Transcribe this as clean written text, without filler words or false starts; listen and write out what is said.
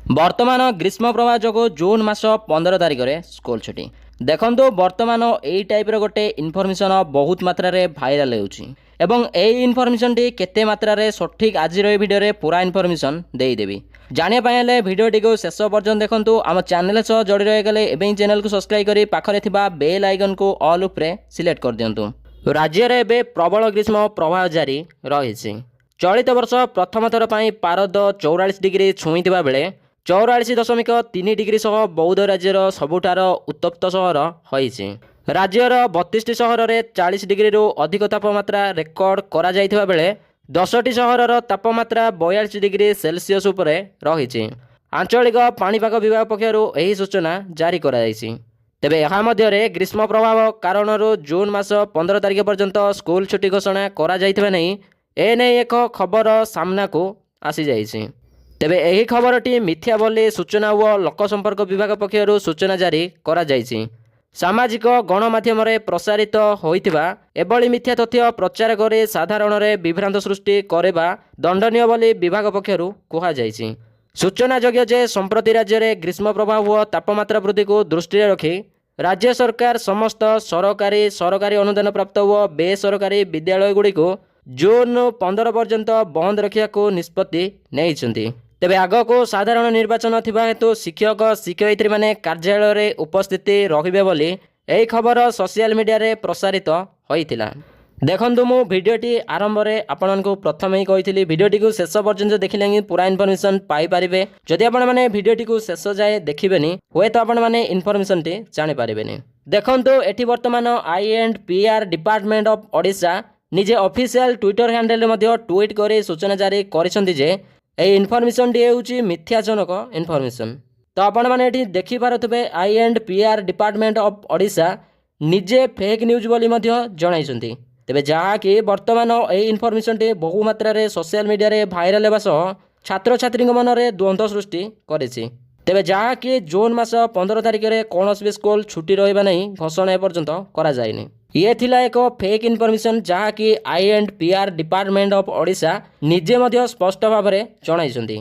ବର୍ତ୍ତମାନ ଗ୍ରୀଷ୍ମ ପ୍ରବାହ ଯୋଗୁଁ ଜୁନ୍ ମାସ 15 ତାରିଖରେ ସ୍କୁଲ ଛୁଟି। ଦେଖନ୍ତୁ, ବର୍ତ୍ତମାନ ଏଇ ଟାଇପ୍ର ଗୋଟେ ଇନଫର୍ମେସନ୍ ବହୁତ ମାତ୍ରାରେ ଭାଇରାଲ୍ ହେଉଛି ଏବଂ ଏଇ ଇନଫର୍ମେସନ୍ଟି କେତେ ମାତ୍ରାରେ ସଠିକ୍, ଆଜିର ଏଇ ଭିଡ଼ିଓରେ ପୁରା ଇନଫର୍ମେସନ୍ ଦେଇଦେବି। ଜାଣିବା ପାଇଁ ହେଲେ ଭିଡ଼ିଓଟିକୁ ଶେଷ ପର୍ଯ୍ୟନ୍ତ ଦେଖନ୍ତୁ। ଆମ ଚ୍ୟାନେଲ୍ ସହ ଯୋଡ଼ି ରହିଗଲେ ଏବେ ହିଁ ଚ୍ୟାନେଲକୁ ସବସ୍କ୍ରାଇବ୍ କରି ପାଖରେ ଥିବା ବେଲ୍ ଆଇକନ୍କୁ ଅଲ୍ ଉପରେ ସିଲେକ୍ଟ କରିଦିଅନ୍ତୁ। ରାଜ୍ୟରେ ଏବେ ପ୍ରବଳ ଗ୍ରୀଷ୍ମ ପ୍ରବାହ ଜାରି ରହିଛି। ଚଳିତ ବର୍ଷ ପ୍ରଥମ ଥର ପାଇଁ ପାରଦ 44 ଡିଗ୍ରୀ ଛୁଇଁଥିବା ବେଳେ 44.3 ଡିଗ୍ରୀ ସହ ବୌଦ୍ଧ ରାଜ୍ୟର ସବୁଠାରୁ ଉତ୍ତପ୍ତ ସହର ହୋଇଛି। ରାଜ୍ୟର 32ଟି ସହରରେ 40 ଡିଗ୍ରୀରୁ ଅଧିକ ତାପମାତ୍ରା ରେକର୍ଡ କରାଯାଇଥିବା ବେଳେ 10ଟି ସହରର ତାପମାତ୍ରା 42 ଡିଗ୍ରୀ ସେଲସିୟସ୍ ଉପରେ ରହିଛି। ଆଞ୍ଚଳିକ ପାଣିପାଗ ବିଭାଗ ପକ୍ଷରୁ ଏହି ସୂଚନା ଜାରି କରାଯାଇଛି। ତେବେ ଏହା ମଧ୍ୟରେ ଗ୍ରୀଷ୍ମ ପ୍ରଭାବ କାରଣରୁ ଜୁନ୍ ମାସ 15 ତାରିଖ ପର୍ଯ୍ୟନ୍ତ ସ୍କୁଲ ଛୁଟି ଘୋଷଣା କରାଯାଇଥିବା ନେଇ ଏନେଇ ଏକ ଖବର ସାମ୍ନାକୁ ଆସିଯାଇଛି। ତେବେ ଏହି ଖବରଟି ମିଥ୍ୟା ବୋଲି ସୂଚନା ଓ ଲୋକସମ୍ପର୍କ ବିଭାଗ ପକ୍ଷରୁ ସୂଚନା ଜାରି କରାଯାଇଛି। ସାମାଜିକ ଗଣମାଧ୍ୟମରେ ପ୍ରସାରିତ ହୋଇଥିବା ଏଭଳି ମିଥ୍ୟା ତଥ୍ୟ ପ୍ରଚାର କରି ସାଧାରଣରେ ବିଭ୍ରାନ୍ତ ସୃଷ୍ଟି କରିବା ଦଣ୍ଡନୀୟ ବୋଲି ବିଭାଗ ପକ୍ଷରୁ କୁହାଯାଇଛି। ସୂଚନାଯୋଗ୍ୟ ଯେ, ସମ୍ପ୍ରତି ରାଜ୍ୟରେ ଗ୍ରୀଷ୍ମ ପ୍ରବାହ ଓ ତାପମାତ୍ରା ବୃଦ୍ଧିକୁ ଦୃଷ୍ଟିରେ ରଖି ରାଜ୍ୟ ସରକାର ସମସ୍ତ ସରକାରୀ, ସରକାରୀ ଅନୁଦାନ ପ୍ରାପ୍ତ ଓ ବେସରକାରୀ ବିଦ୍ୟାଳୟଗୁଡ଼ିକୁ ଜୁନ୍ 15 ପର୍ଯ୍ୟନ୍ତ ବନ୍ଦ ରଖିବାକୁ ନିଷ୍ପତ୍ତି ନେଇଛନ୍ତି। ତେବେ ଆଗକୁ ସାଧାରଣ ନିର୍ବାଚନ ଥିବା ହେତୁ ଶିକ୍ଷକ ଶିକ୍ଷୟିତ୍ରୀମାନେ କାର୍ଯ୍ୟାଳୟରେ ଉପସ୍ଥିତି ରହିବେ ବୋଲି ଏହି ଖବର ସୋସିଆଲ ମିଡ଼ିଆରେ ପ୍ରସାରିତ ହୋଇଥିଲା। ଦେଖନ୍ତୁ, ମୁଁ ଭିଡ଼ିଓଟି ଆରମ୍ଭରେ ଆପଣଙ୍କୁ ପ୍ରଥମେ ହିଁ କହିଥିଲି, ଭିଡ଼ିଓଟିକୁ ଶେଷ ପର୍ଯ୍ୟନ୍ତ ଦେଖିଲେ ହିଁ ପୁରା ଇନଫର୍ମେସନ୍ ପାଇପାରିବେ। ଯଦି ଆପଣମାନେ ଭିଡ଼ିଓଟିକୁ ଶେଷ ଯାଏ ଦେଖିବେନି, ହୁଏତ ଆପଣମାନେ ଇନଫର୍ମେସନ୍ଟି ଜାଣିପାରିବେନି। ଦେଖନ୍ତୁ, ଏଠି ବର୍ତ୍ତମାନ I and PR Department of Odisha ନିଜେ ଅଫିସିଆଲ ଟ୍ୱିଟର ହ୍ୟାଣ୍ଡେଲରେ ମଧ୍ୟ ଟ୍ୱିଟ୍ କରି ସୂଚନା ଜାରି କରିଛନ୍ତି ଯେ, ଏହି ଇନଫର୍ମେସନ୍ଟି ହେଉଛି ମିଥ୍ୟାଜନକ ଇନଫର୍ମେସନ୍। ତ ଆପଣମାନେ ଏଠି ଦେଖିପାରୁଥିବେ, I and PR Department of Odisha ନିଜେ ଫେକ୍ ନ୍ୟୁଜ୍ ବୋଲି ମଧ୍ୟ ଜଣାଇଛନ୍ତି। ତେବେ ଯାହାକି ବର୍ତ୍ତମାନ ଏହି ଇନଫର୍ମେସନ୍ଟି ବହୁ ମାତ୍ରାରେ ସୋସିଆଲ ମିଡ଼ିଆରେ ଭାଇରାଲ ହେବା ସହ ଛାତ୍ରଛାତ୍ରୀଙ୍କ ମନରେ ଦ୍ୱନ୍ଦ୍ୱ ସୃଷ୍ଟି କରିଛି। ତେବେ ଯାହାକି ଜୁନ୍ ମାସ 15 ତାରିଖରେ କୌଣସି ବି ସ୍କୁଲ ଛୁଟି ରହିବା ନେଇ ଘୋଷଣା ଏପର୍ଯ୍ୟନ୍ତ କରାଯାଇନି। ଇଏ ଥିଲା ଏକ ଫେକ୍ ଇନଫର୍ମେସନ୍, ଯାହାକି I and PR Department of Odisha ନିଜେ ମଧ୍ୟ ସ୍ପଷ୍ଟ ଭାବରେ ଜଣାଇଛନ୍ତି।